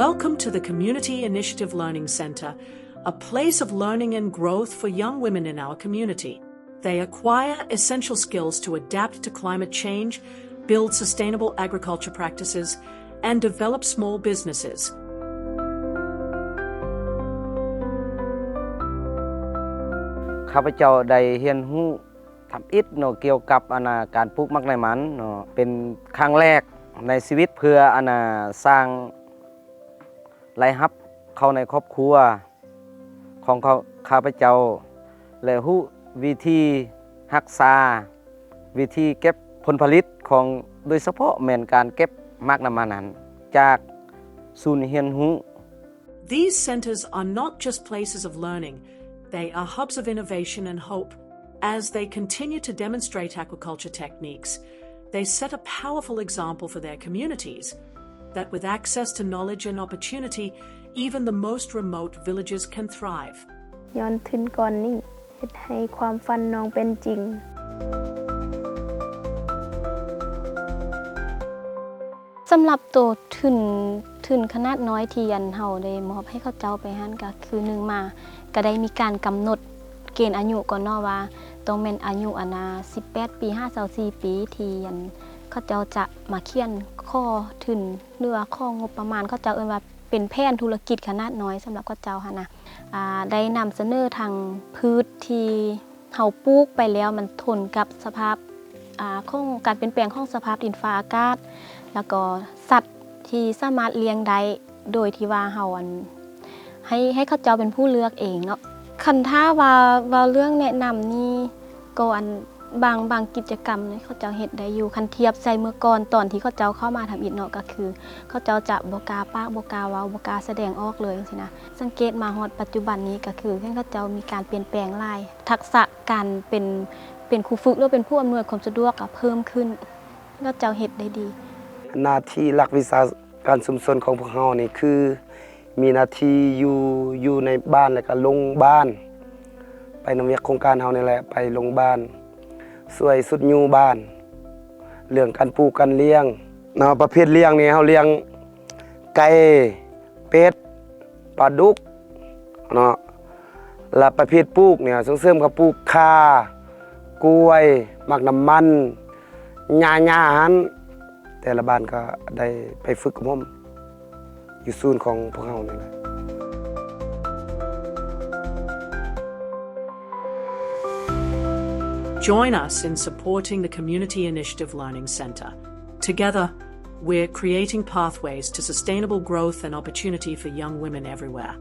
Welcome to the Community Initiative Learning Centre, a place of learning and growth for young women in our community. They acquire essential skills to adapt to climate change, build sustainable agriculture practices, and develop small businesses. ຂ້າພະເຈົ້າໄດ້ຮຽນຮູ້ທຳອິດເນາະ ກ່ຽວກັບອັນນ່າການປູກໝາກນ້ຳມັນເນາະ ເປັນຄັ້ງແລກໃນຊີວິດ ເພື່ອອັນນ່າສ້າງລາຍຮັບເຂົ້າໃນຄອບຄົວຂອງຂ້າພະເຈົ້າ ແລະ ຮູ້ວິທີຮັກສາ ວິທີເກັບຜົນຜະລິດຂອງ ໂດຍສະເພາະແມ່ນການເກັບໝາກນ້ຳມັນນັ້ນ ຈາກສູນຮຽນຮູ້. These centres are not just places of learning, they are hubs of innovation and hope. As they continue to demonstrate aquaculture techniques, they set a powerful example for their communities that with access to knowledge and opportunity, even the most remote villages can thrive. ຍ້ອນທຶນກ້ອນນີ້ເຮັດໃຫ້ຄວາມຝັນນ້ອງເປັນຈິງ. ສຳລັບໂຕທຶນ ທຶນຂະໜາດນ້ອຍທີ່ອັນເຮົາໄດ້ມອບໃຫ້ເຂົາເຈົ້າໄປຫັ້ນ ກະຄືໜຶ່ງມາກະໄດ້ມີການກຳນົດເກນອາຍຸກ່ອນເນາະວ່າ ຕ້ອງແມ່ນອາຍຸອັນນາສິບແປດປີຫາຊາວສີ່ປີ ທີ່ອັນເຂົາເຈົ້າຈະມາຂຽນຂໍທຶນ ຫຼືວ່າຂໍງົບປະມານ ເຂົາເຈົ້າເອີ້ນວ່າເປັນແຜນທຸລະກິດຂະໜາດນ້ອຍສຳລັບເຂົາເຈົ້າຫັ້ນນະ ອາ ໄດ້ນຳສະເໜີທັງພືດທີ່ ເຮົາປູກໄປແລ້ວມັນທົນກັບສະພາບ ອາ ຂອງການປ່ຽນແປງຂອງສະພາບດິນຟ້າອາກາດ ແລ້ວກໍສັດທີ່ສາມາດລ້ຽງໄດ້ ໂດຍທີ່ວ່າເຮົາ ອັນ ໃຫ້ ໃຫ້ເຂົາເຈົ້າເປັນຜູ້ເລືອກເອງເນາະ. ຄັນຖ້າວ່າເວົ້າເລື່ອງແນະນຳນີ້ ກໍ ອັນ ບາງ ບາງກິດຈະກຳນີ້ເຂົາເຈົ້າເຮັດໄດ້ຢູ່ ຄັນທຽບໃສ່ເມື່ອກ່ອນຕອນທີ່ເຂົາເຈົ້າເຂົ້າມາທຳອິດເນາະ ກໍຄືເຂົາເຈົ້າຈະບໍ່ກ້າປາກ ບໍ່ກ້າເວົ້າ ບໍ່ກ້າສະແດງອອກເລີຍຈັ່ງຊີ້ນະ. ສັງເກດມາຮອດປັດຈຸບັນນີ້ກໍຄືເຫັນເຂົາເຈົ້າມີການປ່ຽນແປງຫຼາຍ ທັກສະການເປັນ ເປັນຄູຝຶກ ຫຼືເປັນຜູ້ອຳນວຍຄວາມສະດວກກໍເພີ່ມຂຶ້ນ ແລ້ວເຈົ້າເຮັດໄດ້ດີ. ໜ້າທີ່ຫຼັກວິຊາການຊຸມຊົນຂອງພວກເຮົານີ້ຄື ມີໜ້າທີ່ຢູ່ ຢູ່ໃນບ້ານ ແລ້ວກໍລົງບ້ານ ໄປນຳວຽກໂຄງການເຮົານີ້ແຫຼະ ໄປລົງບ້ານ ຊ່ວຍຊຸດຍູ້ບ້ານ ເລື່ອງການປູກການລ້ຽງເນາະ. ປະເພດລ້ຽງນີ້ເຮົາລ້ຽງໄກ່ ເປັດ ປາດຸກເນາະ ແລະປະເພດປູກນີ້ສົ່ງເສີມເຂົາປູກຂ່າ ກ້ວຍ ໝາກນ້ຳມັນ ຫຍ້າໆຫັ້ນ ແຕ່ລະບ້ານກໍໄດ້ໄປຝຶກອົບຮົມຢູ່ສູນຂອງພວກເຮົານີ້ແຫຼະ. Join us in supporting the Community Initiative Learning Centre. Together, we're creating pathways to sustainable growth and opportunity for young women everywhere.